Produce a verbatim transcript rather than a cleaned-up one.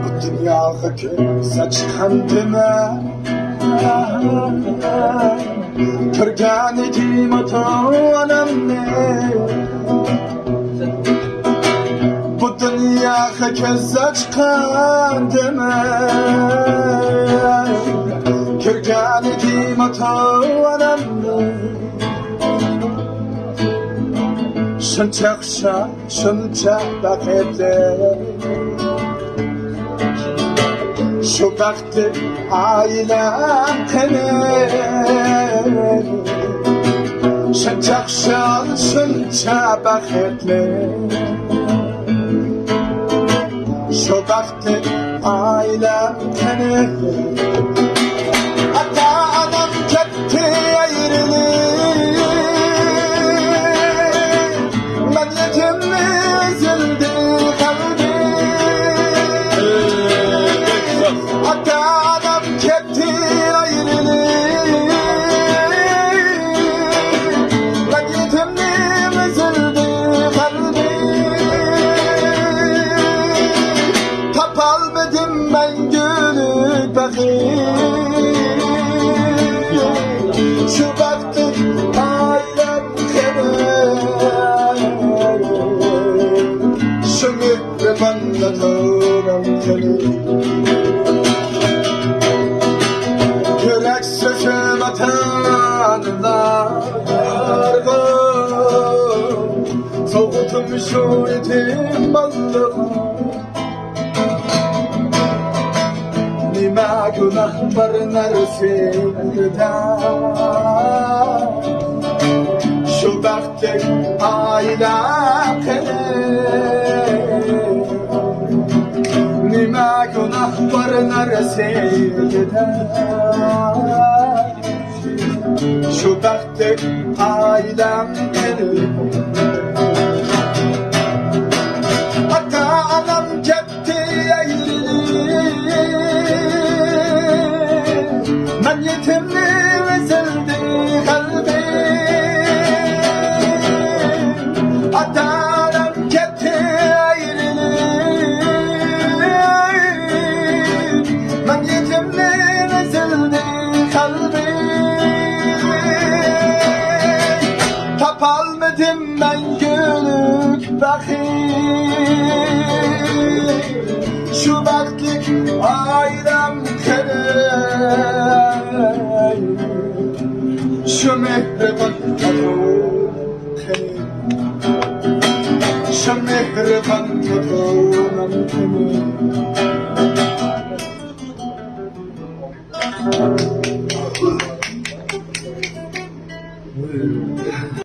بۇ دۇنياغا كۆز ئاچقاندىمەن، كۆرگەن ئىدىم ئاتا-ئانامنى. بۇ دۇنياغا كۆز ئاچقاندىمەن، كۆرگەن ئىدىم ئاتا-ئانامنى. شۇنچە خۇشال، شۇنچە بەختلىك، شۇ بەختلىك ئائىلەم قېنى. شۇنچە خۇشال، شۇنچە بەختلىك، شۇ بەختلىك ئائىلەم قېنى. ئاتا-ئانام كەتتى ئايرىلىپ، مەن يېتىم ئېزىلدى قەلبىم. ئاتا-ئانام كەتتى ئايرىلىپ، مەن يېتىم ئېزىلدى قەلبىم. تاپالمىدىم مەڭگۈلۈك بەخت، شۇ بەختلىك ئائىلەم قېنى، شۇ مېھرىبان ئاتا-ئانام قېنى. يۈرەك سۆزۈم ئاتا-ئانىلارغا، سوۋغىتىم شۇ يېتىم بالىلارغا. نېمە گۇناھ بار نەرسىدە، شۇ بەختلىك ئائىلە قېنى. نېمە گۇناھ بار نەرسىدە، شۇ بەختلىك ئائىلەم قېنى. ئاتا-ئانام كەتتى ئايرىلىپ، مەن يېتىم ئېزىلدى قەلبىم. ئاتا-ئانام كەتتى ئايرىلىپ، مەن يېتىم ئېزىلدى قەلبىم. تاپالمىدىم مەڭگۈلۈك بەخت، شۇ بەختلىك ئائىلەم قېنى، شۇ مېھرىبان ئاتا-ئانام قېنى، شۇ مېھرىبان ئاتا-ئانام قېنى.